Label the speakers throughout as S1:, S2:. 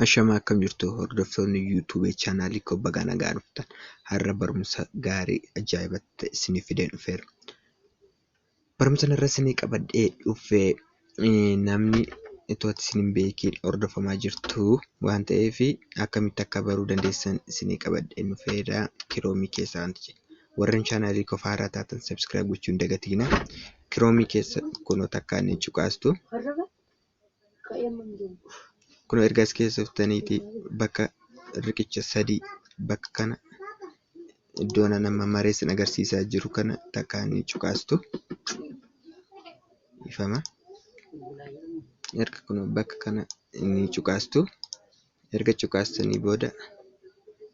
S1: Ashamaa, akkam jirtu hordoftoonni YouTube chaanaalii koo? Baga nagaa dhuftan. Har'a barumsa gaarii ajaa'ibatti ta'e isiniif fideen dhufeera. Barumsa irra isinii qabadhee dhufee namni itoo isin hin beekiin hordofamaa jirtu waan ta'eef, akkamitti akka baruu dandeessan isinii qabadhee dhufeera. Chrome keessaa wanti jedhu. Warreen chaanaalii koo haaraa taatan subscribe gochuu hin dagatinaa. Chrome keessa kunoo takkaan ni cuqaastu. Kun erga as keessa dhuftaniiti bakka riqicha sadii, bakka kana iddoo nama maree sin agarsiisaa jiru kana takkaan ni cuqaastu. Ifama. Erga kun bakka kana ni cuqaastu. Erga cuqaastanii booda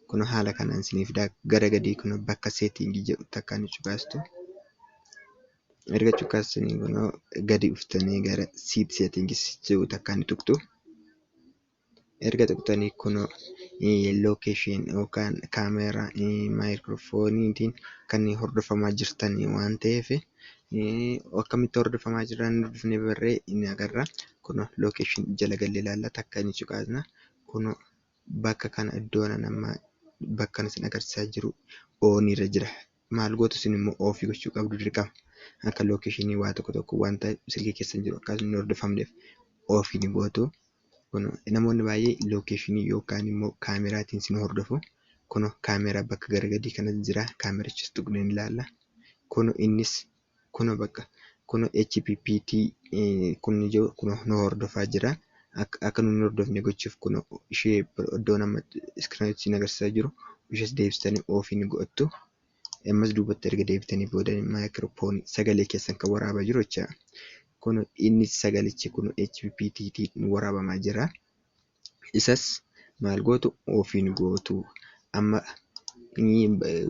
S1: kun haala kanaan isiniif fidaa. Gara gadii kun bakka setting jedhu takkaan ni cuqaastu. Erga cuqaastanii kunoo gadi dhuftanii gara siit settings jedhu takkaan ni tuqxu. Erga tuqxanii kunoo location yookaan kaameeraa, maayikiroofooniitiin kan hordofamaa jirtan waan ta'eef, akkamitti hordofamaa jiran dhufnee barree ni agarra. Kunoo location jala galee ilaalla, takka ni cuqaasna. Kunoo bakka kana iddoo nama bakka kana isin agarsiisaa jiru on irra jira. Maal gootu? Isin immoo off gochuu qabdu dirqama. Akka location waa tokko tokko wanta silkii keessan jiru akka hin hordofamneef off ni gootu. Namoonni baay'ee location yookaan immoo kaameraatiin isin hordofu. Kunoo kaameraa bakka gara gadii kana jira. Kaamerichas tuqnee ni ilaalla. Kunoo innis kunoo bakka kunoo HPPT kun jiru kunoo nu hordofaa jira. Akka nu hin hordofne gochuuf kunoo ishee iddoo nama iskiriinitti agarsiisaa jiru ishees deebistanii off ni godhattu. Ammas duubatti erga deebitanii booda maayikiroofoonii sagalee keessan kan waraabaa jiru jecha. Kun inni sagalichi kun HPPT waraabamaa jira. Isas maal gootu? Off ni gootu. Amma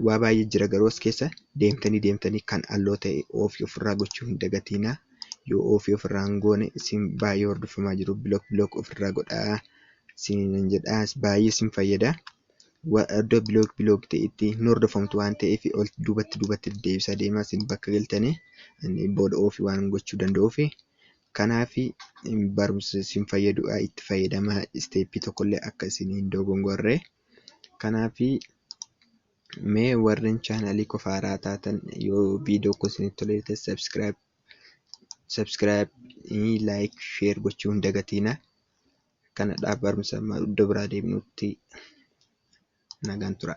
S1: waa baay'ee jira, garuu as keessa deemtanii deemtanii kan halluu ta'e off ofirraa gochuu hin dagatinaa. Yoo off ofirraa hin goone isin baay'ee hordofamaa jiru. Block block ofirraa godhaa isiniin jedhaa, baay'ee isin fayyada. Iddoo block block ta'etti hin hordofamtu waan ta'eef, ol duubatti duubatti deebisaa deemaa isin bakka galtanii booda off waan gochuu danda'uuf. Kanaaf barumsa isin fayyadu itti fayyadamaa, step tokkollee akka isin hin dogongorre. Kanaaf mee warreen chaanaalii koo haaraa taatan, yoo viidiyoo kun isinitti tole subscribe subscribe, like, share gochuu hin dagatinaa. Kanadhaaf barumsa iddoo biraa deemnutti nagaan tura.